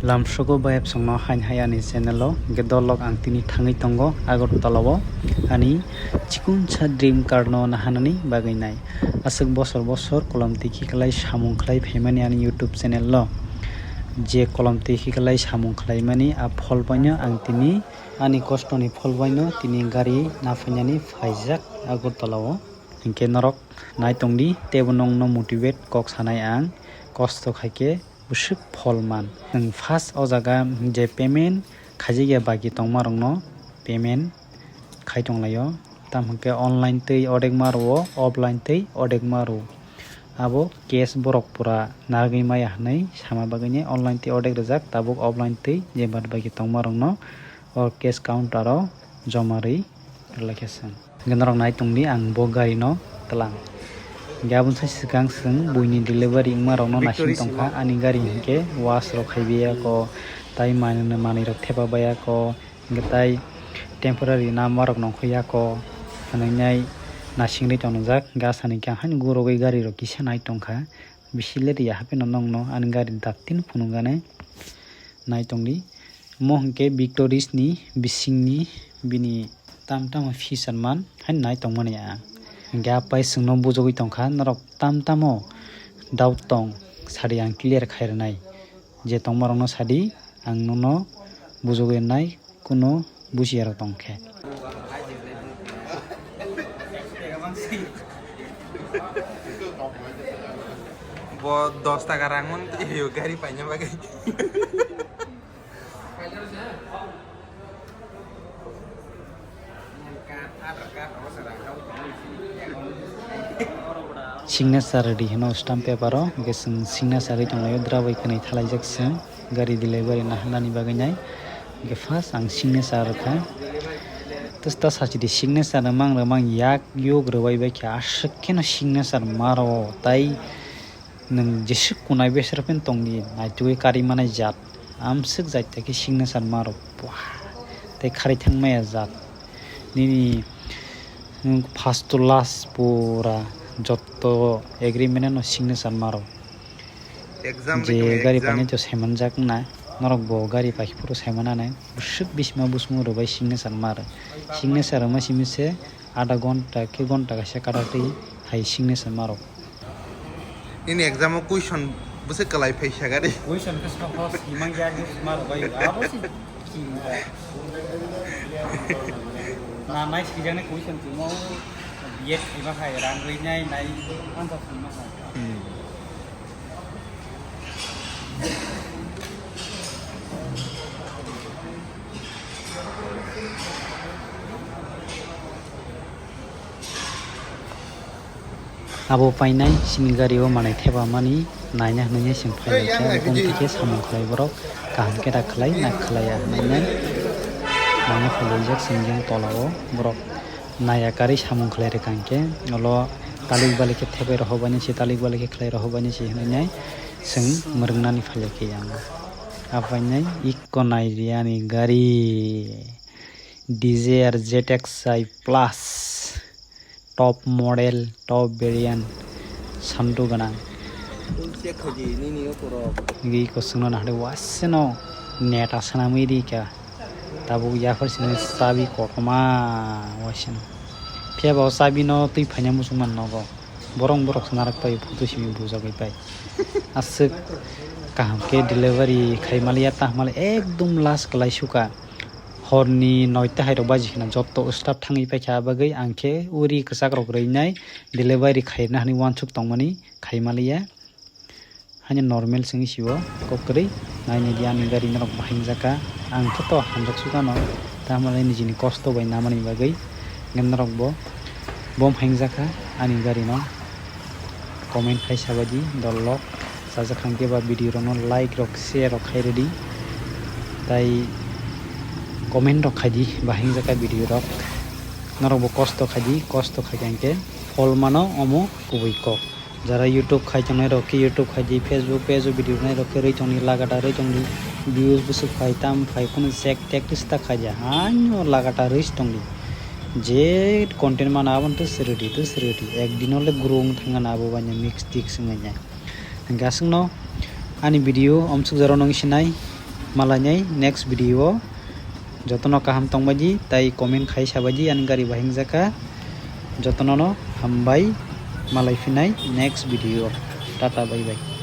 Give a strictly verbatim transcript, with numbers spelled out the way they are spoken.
Lamsogo bayapsongno hain hai ani channel o, hwnkhe dolok ang tini thangwi tongo Agartala o ani chikonsa dream car no nahanani bagwi nai. Aswk bosor bosor kolom twi khiklai samung khlai phaimani ani YouTube channel o. Je kolom twi khiklai samung khlaimani a phol baino ang tini ani kosto ni phol baino tini gari naphainani phaijak Agartala o. Hinkhe norok nai tongdi, teibo nongno motivate kok sanai ang, kosto khaikhe bwswk phol man. Nwng first o jaga je payment khaijakya baki tongmarokno payment khai tonglaio, tamo hwnkhe online twi odekma rwo, offline twi odekma rwo. Abo cash borok pura narwgwi maya hwnwi sama bagwini online twi odek rwjak, tabuk offline twi je bad baki tongmarokno o cash counter o joma rwi rwlaikha chwng. Hwnkhe norok nai tongdi, ang bo gari no twlang. Hwnkhe aboni sai swkang chwng buini delivery wngma rokno naising tongkha. Ani gari hinkhe wash rok khaibai yako, tai manwi manwi rok thepa bai yako, hwnkhe tai temporary nama rok nongkhoi yako hwnwi nai naisingri tongjak. Hwnkhe asani khe ang haino gurogwi gari rok kisa nai tongkha. Bisi ler ya hapheno nongno ani gari datin phunukgani nai tongdi. Omo hwnkhe Victoris ni bisingni bini tam tamo feature man haino nai tongmani ang. Hwnkhe apai chwngno bujogwi tongkha, norok tam tamo doubt tong sadi ang clear khai rwnai. Je tongmarokno sadi ang nono bujogwi rwnai. Kuno busiya rok tong khe. Bo dos taka rang man twi gari paina bagwi. Signature rwdi hino stamp paper o, hwnkhe chwng signature rwui tonglaio, dra bai kwnwi thalaijak chwng. Gari delivery naharnani bagwi nai. Hwnkhe first ang signature rwkha. Twsta sachidi signature rwmang rwmang yak yuk rwbai baikha, aswk kheno signature maro, tai nwng jeswk kunai besero pheno tongdi, naitugwi karwi manai jat. Amswk jat khe signature maro, buah, tei kharwi thangmaya jat. Nini, nwng first to last pura jotto agreement no signature maro. Exam je bai tongo, gari exam. Painai to saimanjak na, norok bo gari paikhe phuru saimananai, bwswk bisima bwskango rwbai signature ma rw. Signature rwma simi se adha ghonta khe ghonta kaisa kadatwi hai signature ma rw. Nini exam o question bwswk kwlai phai sa gari? Question khe sohos himang ya, ma rwbai abo se. Na nai swijak nai question timo, B Ed khaiba hai rang rwi nai nai answer tongma hai. Hmm. Abo painai chini gari o manwi thepamani naina hwnwi se phailaikha, bumtwi khe samung khlai borok kaham khe da khlai na khlai ya hwnwi nai naina phailaijak chwng yang tola o borok naiya karwi samung khlai rwkha hinkhe olo talik balik khe thepai rohorbaini se talik balik khe khlai rohorbaini se hwnwi nai chwng mwrwngnani phailaikha yang. Abo painai ikko nai riyani gari Dzire Z X I plus. Top model, top variant, sandu gwnang. Check khaidi nini okorok. Nini kosongno nahari waseno net asanamwi rikha. Tabuk yaphar sini chabi kotorma waseno. Phiya ba o chabi no twi phaina muchungma nogo. Borok borok narak pai photo simi bujagwi pai. Aswk kaham khe delivery khai maliya, tah mali ekdum last kwlai suka. Horni noita hai rok baji khna jotto staff thangwi paikha, bagwi ang khe uri kwchak rok rwinai delivery khairina hwnwi uansuk tongmani khai maliya. Haino normal se wngwi sio kok kwrwi nainai di ani gari norok bahai wngjak kha. Ang khe to hamjak sukha no, tamoni nijini kosto bai namani bagwi norok bo bom hai wngjak kha ani gari no. Comment khai sabaidi dol lok. Sajak hwnkhe ba video rokno like rok, share rok khai rwdi. Tai comment rok khaidi, bahai wngjak kha video rok. Norok bo kosto khaidi, kosto khaikha hwnkhe phol mano omo kubui kok. Jara YouTube khai tongnai rok khe YouTube khaidi, Facebook page o video nai rok khe rwi tongdi, lagatar rwi tongdi. Views bwswk phai tam phai phano check tek twista khaidi. Haino lagatar rwi tongdi. Je content mana abono to srwdi, to srwdi. Ek dino le grow wng thangna abo banya mix tix wngya. Hwnkhe aswkno ani video omsuk jora nung sinai. Malainai next video o. Jotono kaham tongbaidi tai comment khai sabaidi ani gari bahing jaka. Jotono no hambai, malai phinai next video. Tata bye bye.